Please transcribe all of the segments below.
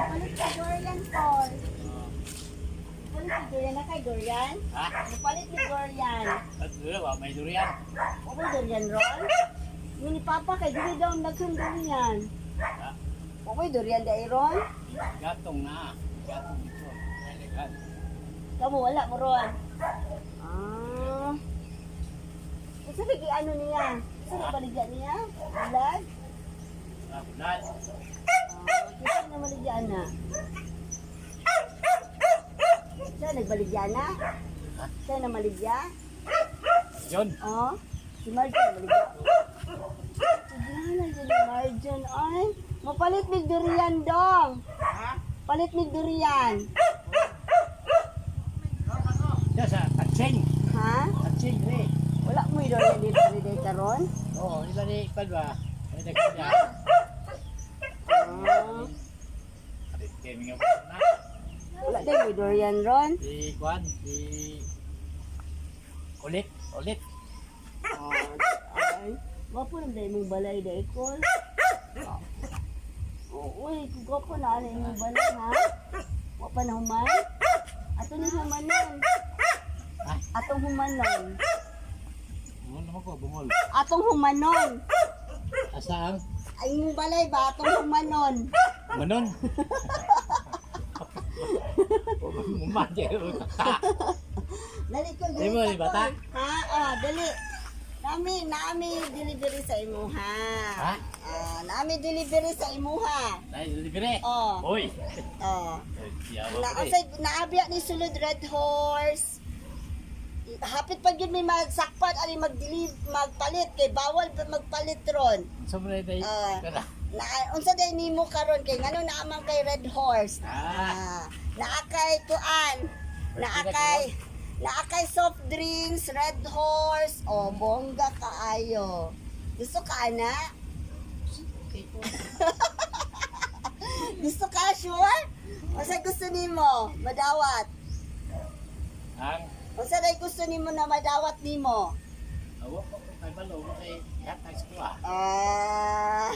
Palit si Dorian, Paul. Palit si Dorian na kay Dorian? Ha? Palit ni Dorian. At dalawa, may durian. O ba durian ron? Yung ni Papa kay dili daw daghang durian. Ha? O ba durian dai ron? Gatong na. Gatong dito. Ay, daghan. Kamo wala mo ron. Ah. Unsa lagi ano niya? Unsa na baligya niya? Bulag? Ah, bulan. Ah, kinsa na maligya na? Siya nagbaligya na? Siya na maligya? Yun. Oh, si Marjan maligya. Sige na si Marjan ay. Mapalit mig durian dong. Ha? Palit mig durian. Siya sa Tatsing. Ha? Tatsing, re. Wala mo durian dito dito karon? Oo, ila ni Ipan ba? Ay, daghan niya. Ah, Arit kayo mga na. wala day mo durian ron. Si Kwan, si... Ulit, ulit. Ah, ay. Gwapo na day mong balay day kol. Oh, uy, gwapo na ana imong balay ha. Wa pa na human. Ato ni humanon. Ha? Atong humanon. Bungol naman ko, bungol. Atong humanon. Asa ang? Ay, imong balay ba? Atong humanon. Manon. Umati. Dali ko, Di mo, dali di bata? Ha? Oh, dali. Nami, nami delivery sa imuha. Ha? Ah, nami delivery sa imuha. Dahil libre. Oh. Uy. Oh. Yawa Na ko eh. usay naabya ni sulod Red Horse. Hapit pa gyud may magsakpan ani mag-deliver magpalit kay bawal pa magpalit ron. Sobra tayo. Ah. Kana. Na unsa day nimo karon kay ngano naaman kay Red Horse? Ah. Ah, naa kay kuan. Naa kay naa kay soft drinks, Red Horse, o bongga kaayo. Gusto ka ana? Gusto ka sure? Unsa gusto nimo? Madawat. Ang Unsa day gusto nimo na madawat nimo? awo ko kay balo ko kay hatag sa kuha. Ah,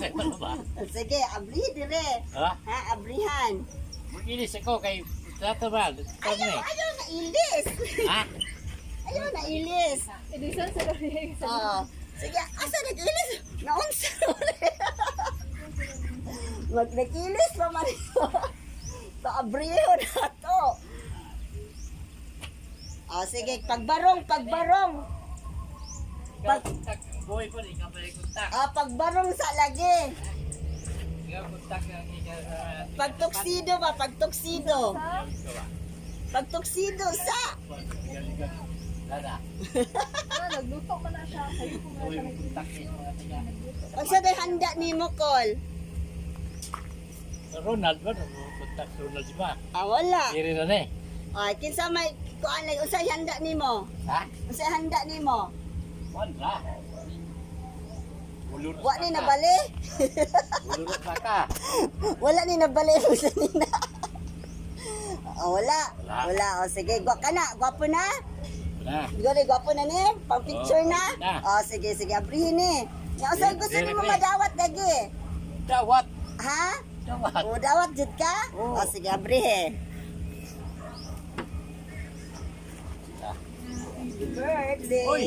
Kay balo ba? sige, abri dire. Ha? Ha, abrihan. Magilis ako kay Tata ba? Tama Ayaw, eh. ayaw na ilis. Ha? Ayaw na ilis. Ilisan sa labi. Oo. Sige, asa nag-ilis? Naunsa Mag nag-ilis pa man ito. Paabriho na to. Oh, sige, pagbarong, pagbarong. Ikaw kontak boy ko ikaw pa kontak. Ah, pagbarong sa lagi. Ikaw kontak ang ikaw sa Pagtuksido ba, pagtuksido. Pagtuksido sa. Lada. Ah, nagluto man na siya. Sayo ko nga Uy, siya. mo kontak sa mga tiga. Unsa day handa nimo kol? Ronald ba? Kontak Ronald ba? Ah, wala. Diri na ni. Ah, kinsa may kuan lagi unsay handa nimo? Ha? Unsay handa nimo? Kuan ra. Ulur Wa ni nabali? Ulur sa ka. Wala ni nabali mo sa nina. Oh, wala. Wala. Wala. O sige, gwa ka na. Gwapo na. Na. Gori, gwapo na ni. Pang picture Oh, na. na. O sige, sige. Abrihin ni. Nga unsay Dire, gusto dire, nimo dire. madawat lagi? Dawat. Ha? Dawat. O dawat jud ka? Oo. O sige, abrihin. Happy birthday. Uy.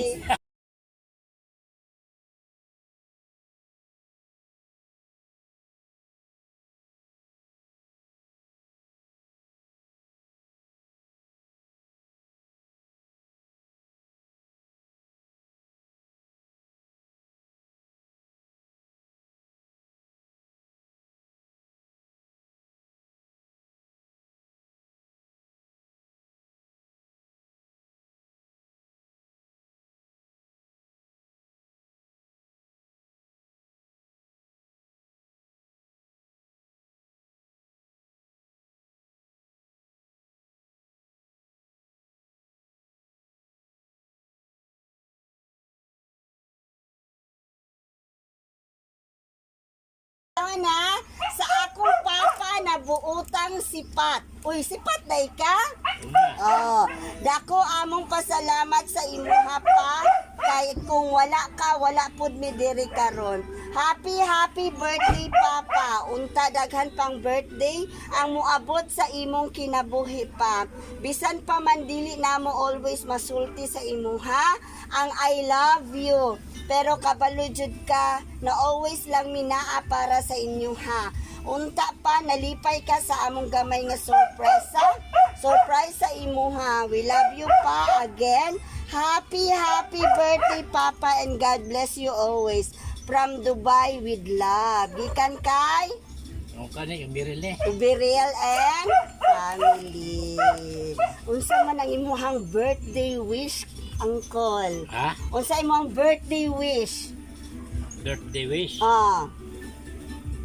Na sa akong papa na buutang sipat. Uy, sipat na ka? Una. Oh, dako among pasalamat sa imuha pa kay kung wala ka wala pud mi diri karon. Happy, happy birthday, Papa. Unta daghan pang birthday ang muabot sa imong kinabuhi pa. Bisan pa man dili namo always masulti sa imuha ang I love you. Pero kabalo jud ka na always lang minaa para sa inyo ha. Unta pa nalipay ka sa among gamay nga sorpresa. Surprise sa imuha. We love you pa again. Happy, happy birthday, Papa, and God bless you always. From Dubai with love. Gikan kay Ang kani yung biril ni. Ubiriel and family. Unsa man ang imuhang birthday wish, Uncle? Ha? Unsa imong birthday wish? Birthday wish. Ah,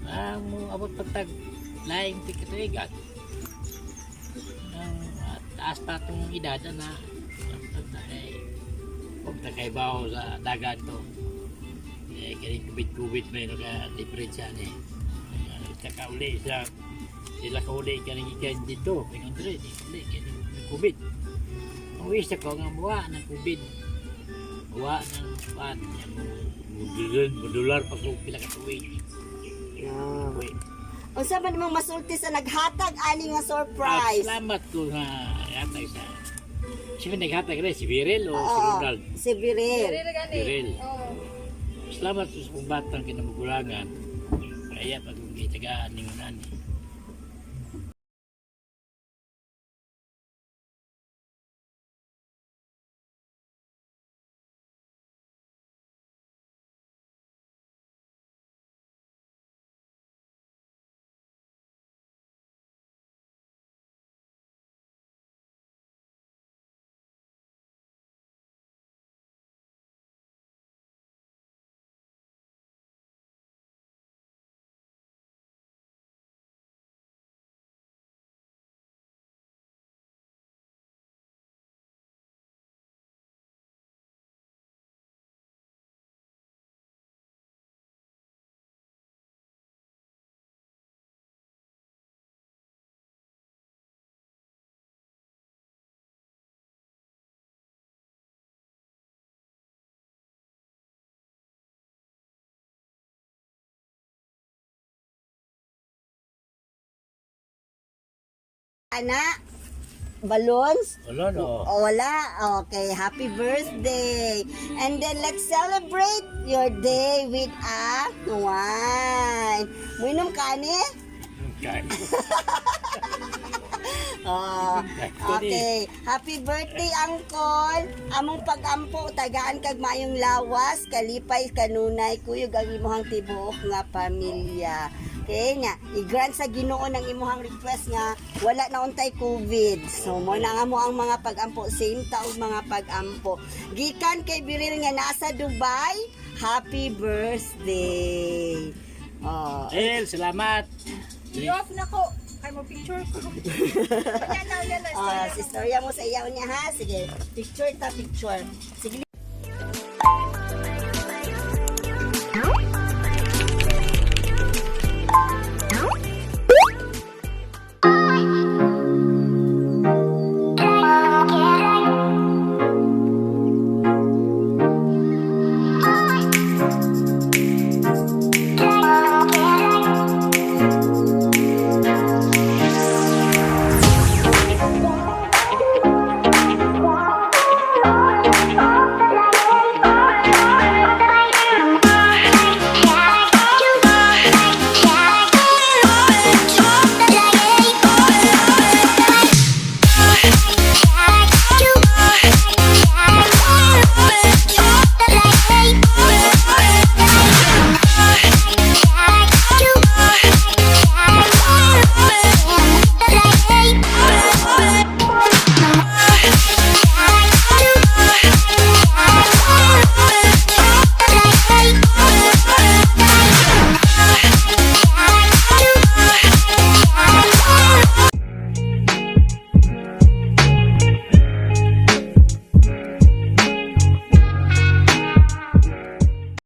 Ang mo abot pagtag laing tikatuigan. Ang taas pa itong edad na eh, huwag na kay baho sa dagat to. Eh, kaya kubit-kubit may no ka diferensya ni. Kakauli sa sila kauli ka ng ikan dito. Ingon diri, di uli kay ng kubit. Ang wish ko nga muwa ng kubit. Muwa ng pan. Modular pa kung pila ka tuig. yeah. Uy. Unsa man imong masulti sa naghatag ani nga At surprise? salamat ko nga yatay sa Sino naghatag rin? Si Viril o si Oo, Ronald? si Biril. Biril gani. Biril. Oo. Salamat sa kong batang kinamugulangan. Kaya pag kong gitagaan ni nani. Ana, balloons? Wala no. O, wala. Okay, happy birthday. And then let's celebrate your day with a wine. Muinom ka ni? Okay. Oh, okay. Happy birthday, Uncle. Among pagampo, tagaan kag maayong lawas, kalipay kanunay, kuyog ang imuhang tibuok nga pamilya. Okay nga, i-grant sa Ginoo ng imuhang request nga wala na untay COVID. So mo na nga mo ang mga pagampo, same taog mga pagampo. Gikan kay Biril nga nasa Dubai, happy birthday. Oh. El, salamat. I-off na ko. Kay mo picture ko. Kanya na, yan na. Ah, si istorya mo sa iyaw niya ha. Sige, picture ta picture. Sige.